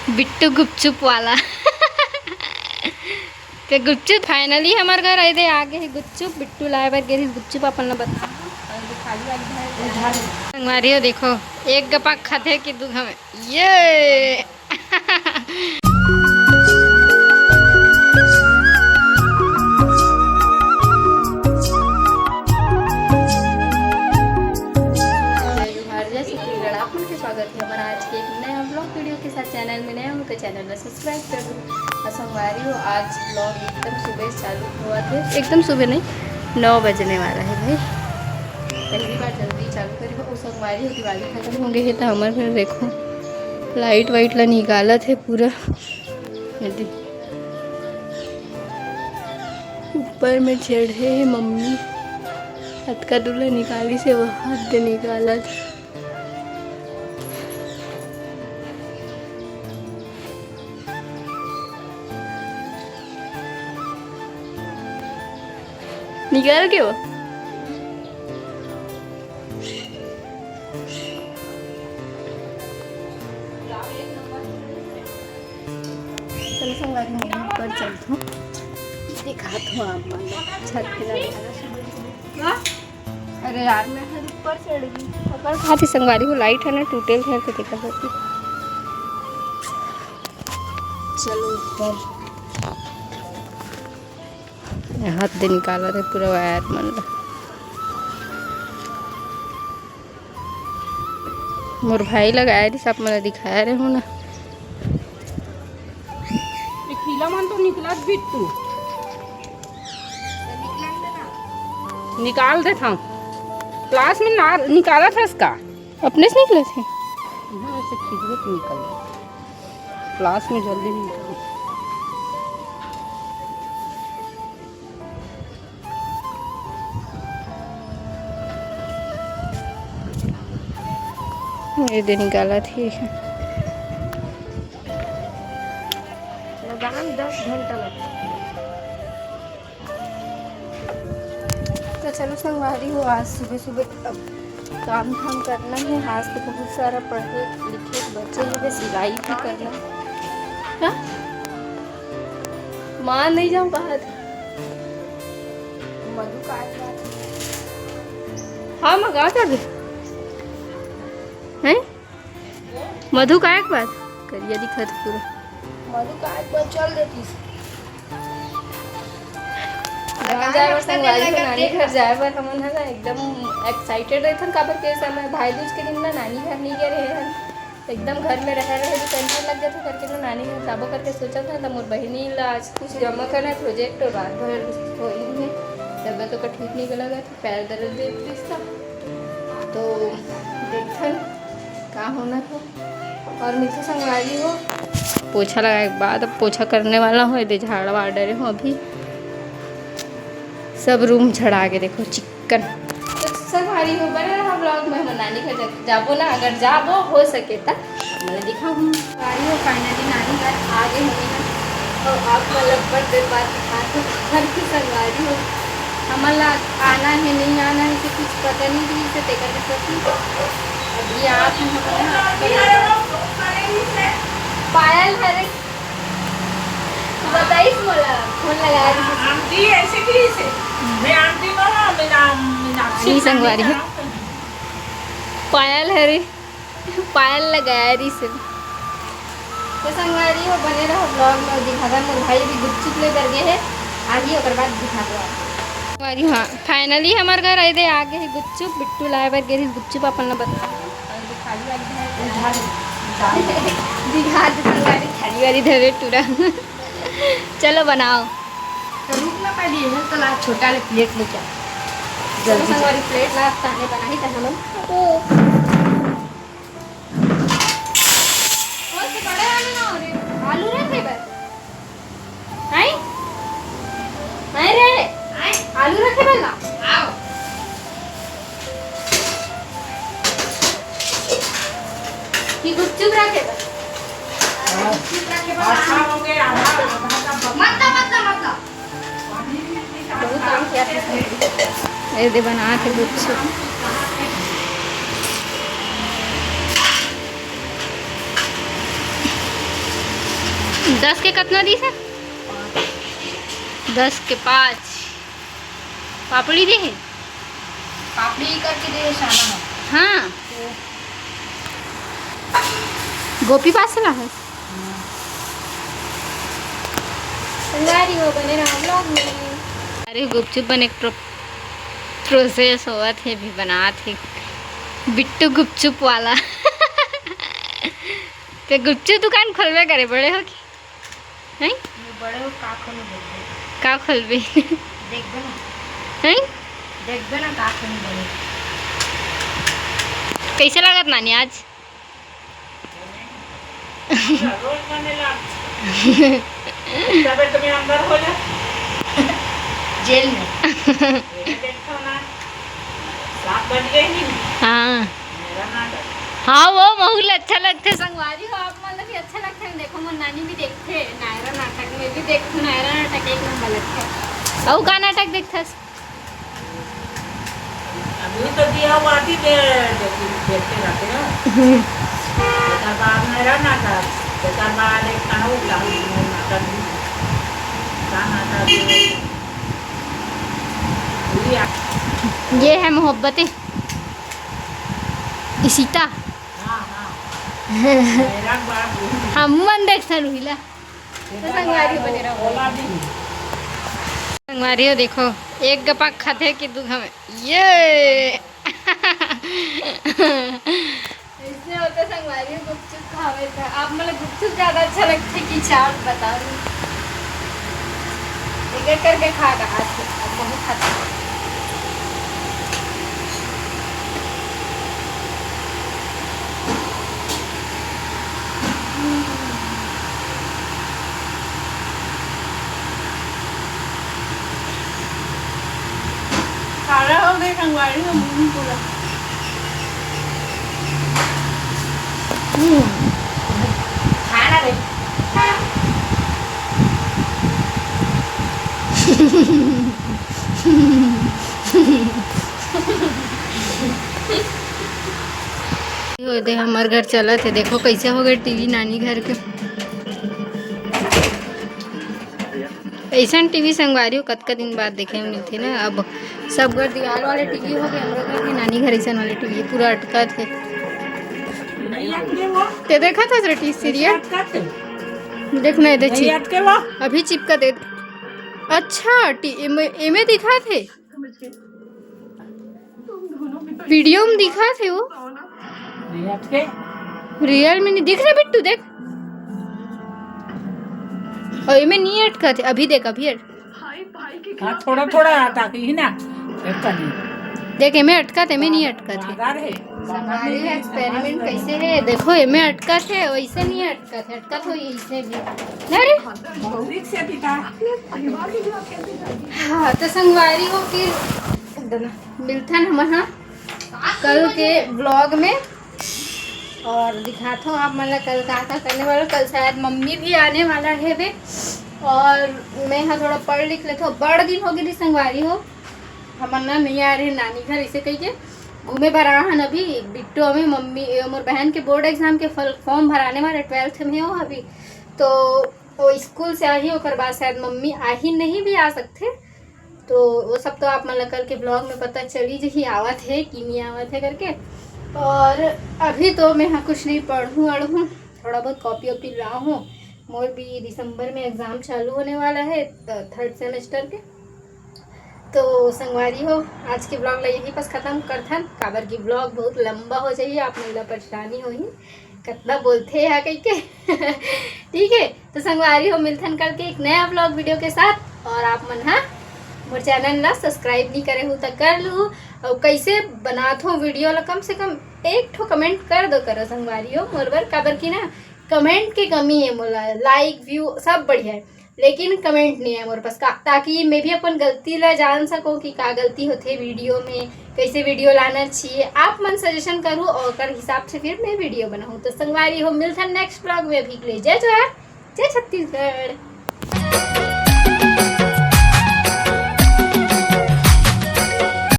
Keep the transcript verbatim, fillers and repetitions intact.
बिट्टू गुपचुप वाला। ते गुपचुप finally हमर घर आए दे, आ गे हे गुपचुप। बिट्टू लाए बर गे रहिस गुपचुप, अपन ला बता। संगवारी हो, देखो, एक गपाक खाथे कि दू घमे। ये जय जोहार, जय छत्तीसगढ़। आप मन के स्वागत हे हमर आज के एक नया vlog video के साथ channel में। नया हो तो channel ला subscribe कर दो। और संगवारी हो, आज vlog एकदम सुबह चालू हुआ थे, एकदम सुबह नहीं, नौ बजने वाला है भाई। पहली बार जल्दी चालू करी हो। संगवारी हो, दिवाली खत्म हो गई है तो हमर घर देखो light वाइट ला निकालत हे पूरा। ये दे-, ऊपर में चढ़े हे मम्मी, अतका दूर ले निकालिस हे, वो हाथ दे निकालत। निकाल के वो। चलो संगवारी, मैं ऊपर चलथों, दिखाथों आप मन ला छत के नजारा। अरे यार, मैं हर ऊपर चढ़ गई। ऊपर खाती संगवारी हो, light है ना, टूटेल घर के देखा करती। चलो ऊपर। ये हाथ दे निकाला रे पूरा wire मन ला। मोर भाई लगाए रिस, आप मन ला दिखाया रहे हो ना। ये खीला मन तो निकलत बिट्टू। निकाल देथंव। Class में ना निकालत हस का? अपने से निकलत हे। हाँ, ऐसे खींचबे तो निकल जाए। Class में जल्दी नहीं निकल। ये दे निकालत हे। लगान दस घंटा लगता है। तो चलो संगवारी हो, आज सुबह सुबह अब काम धाम करना है। आज तो बहुत सारा पढ़े लिखे बचे हैं, बस सिलाई भी करना है। क्या? माँ नहीं जाऊँ कहा था। मधु का आज बात। हाँ, मंगा कर दे। हैं? मधु का एक बात करिया दिखत पूरा। मधु का एक बात चल देती। गाँव जाए बर संगवारी हो, नानी घर जाए बर हमन ह ना एकदम excited रहिथन, काबर के समय भाई दूज के दिन ना नानी घर नहीं गए रहे हन। एकदम घर में रहे रहे भी tension लग जाथे करके ना नानी घर जाबो करके सोचत हन। त मोर बहिनी ला आज कुछ जमा करना है project, और रात भर सोई नहीं, तबियत ओकर ठीक नहीं लगा था, पैर दर्द दे दिस था। तो देखथन का होना हो। और मिलथे संगवारी हो, पोछा लगाए के बाद अब पोछा करने वाला हो, एदे झाड़ वाड़ डरे हो अभी, सब room झड़ा के देखो चिक्कन। तो संगवारी हो, बने रहा vlog में। हम नानी घर जा-, जाबो ना, अगर जाबो हो सके त मैं दिखाऊँ। संगवारी हो, finally नानी घर आ गए हमें ना, और आप मतलब बड़ देर बाद दिखा तो घर की संगवारी हो। हमन ला आना है, नहीं आना है, से कुछ पता नहीं रहिस, तेकर से सोची। अभी आप ही हमन ला पायल हरे, तू बताइस मोला, फोन लगा दीजिए। आंटी ऐसे की से, मैं आंटी बोला, मैं नाम, मीनाक्षी नहीं, संगवारी है। पायल हरे। पायल लगाया रही से। तो संगवारी हो, बने रहो vlog में। दिखाता मोर भाई भी गुपचुप ले बर गए है, आही ओकर बाद दिखाता हूँ। संगवारी, हाँ, finally हमर घर आए दे, आ गए है गुपचुप। बिट्टू लाए बर गए रही गुपचुप, अपन ला बता। दिखा दे संगवारी, थाली वाली धरे टूरा। चलो बनाओ। तो रुक ना, पहले ये तो ला, छोटा ले plate लेके आ। चलो जल्दी संगवारी, plate ला, ताने बनाही त हमन। ओ। ओ, तो बड़े वाले ना हो रे, आलू रखे बर। हैं? हैं रे? आलू रखे बर ला। आओ। कि गुपचुप रखे बर? गुपचुप रखे बर। अच्छा हो गया, आधा, आधा का बचा। मत ला, मत ला, मत ला। बहुत काम किया था। ये दे बना के गुपचुप। दस के कतना दिस हे? दस के पाँच। पापड़ी दे हे? पापड़ी करके दे हे साला। हाँ। तो गोपी पास ला हे। संगवारी हो, बने रहो vlog में। अरे, गुपचुप बने के प्रो-, process होवत हे, अभी बनात हे बिट्टू गुपचुप वाला। ते गुपचुप दुकान खोलबे करे, बड़े हो के? हैं? ये बड़े हो, का खोलबे? का खोलबे? देखबे ना। हैं? देखबे ना, का खोलबे? कैसे लागत नानी आज? रोज बने ला। तबे तुम्हें अंदर हो जा। जेल में। ये देखो ना, सात बज गए ही। हाँ। मेरा नाटक। हाँ, वो बहुत अच्छा लगता है संगवारी हो, आप मतलब कि अच्छा लगता है। देखो, मोर नानी भी देखते हैं नायरा नाटक, में भी देखो, नायरा नाटक एक नंबर लगता है। अउ का नाटक देखथस? अभी तो दिया हुआ थी, दे-, देखी-, देखते रहते हैं। हम्म। तेकर बाद में रहा नाटक, तेकर बाद एक कहाँ वो का नाटक भी, का नाटक भी। ये है मोहब्बतें। इशिता। हाँ, हाँ। मेरा बाप भी। हम मन देखथन उहिला। तो संगवारी बने रहो। संगवारी हो, देखो, एक गपाक खाथे कि दू घमे। ये। इसने होते संगवारी हो गुपचुप खावे था। आप मतलब गुपचुप ज्यादा अच्छा लगता है कि चाट, बता दो। एक एक करके खा रहा आज, अब बहुत खाता। खाना हो गया संगवारी में मुंह पूरा। हम्म। खाना रे। ये दे हमर घर चलत हे, देखो कैसे हो गए टीवी नानी घर के। ऐसन टीवी संगवारी हो, कतका दिन बाद देखे में मिलथे ना। अब सब घर दीवाल वाले टीवी हो गए, हमरो घर भी नानी घर ऐसन वाले टीवी पूरा अटकत हे। ते देखत हस रे टी सीरियल? देख ना, ये दे नहीं चिप-, अटके वो। अभी चिपका दे। अच्छा, टी-, एमे, एमे दिखात हे। वीडियो में दिखात हे वो। नहीं अटके। रियल में नहीं दिख रहा बिट्टू, देख। और एमे नहीं अटकत हे, अभी देख, अभी अट-, हाँ, थोड़ा थोड़ा आता ही ना, एक कनी। देख, एमे अटकत हे, एमे नहीं अटकत हे। बाजार है। संगवारी हो, एक्सपेरिमेंट कैसे है? देखो, एमे अटकत हे, वैसे नहीं अटकत हे, अटकत हो ऐसे भी। अरे, बहुत रिक्स है पिता। हाँ, तो संगवारी हो, फिर मिलथन हमन हा कल के व्लॉग में। और दिखात हो आप मन ला कल का का करने वाला। कल शायद मम्मी भी आने वाला है वे, और मैं हा थोड़ा पढ़ लिख लेथो। बड़ दिन हो गई संगवारी हो, हमन ना नहीं आ रहे नानी घर, इसे कही के घूमे बर आ हन। अभी बिट्टू में मम्मी, ए, मोर बहन के बोर्ड एग्जाम के फल, फॉर्म भराने वाले, ट्वेल्थ में हो अभी, तो वो स्कूल से आही, ओकर बाद शायद मम्मी आही नहीं भी आ सकथे। तो वो सब तो आप मन ला कल के व्लॉग में पता चली जही, आवत है कि नहीं आवत है करके। और अभी तो मैं हा कुछ नहीं पढ़ूँ अढ़ूँ, थोड़ा बहुत कॉपी वॉपी लाहूँ। मोर भी दिसंबर में एग्जाम चालू होने वाला है, थर्ड सेमेस्टर के। तो संगवारी हो, आज के व्लॉग ला यहीं पास खत्म करथन, काबर की व्लॉग बहुत लंबा हो जाही, आप मन ला परेशानी होही, कतना बोलथे हा कहिके। ठीक है, तो संगवारी हो, मिलथन कल के एक नया व्लॉग वीडियो के साथ। और आप मन हा मोर चैनल ला सब्सक्राइब नहीं करे हो तो कर लू, और कैसे बनात हो वीडियो ला, कम से कम एक ठो कमेंट कर दो करो संगवारी हो मोर बर, काबर की ना कमेंट के कमी है मोला, लाइक व्यू सब बढ़िया है, लेकिन कमेंट नहीं है मोर पास का, ताकि मैं भी अपन गलती ला जान सकूं कि का गलती होथे वीडियो में, कैसे वीडियो लाना चाहिए। आप मन सजेशन करू और ओकर हिसाब से फिर मैं वीडियो बनाऊं। तो संगवारी हो, मिलथन नेक्स्ट व्लॉग में, अभी के लिए जय जोहार, जय छत्तीसगढ़।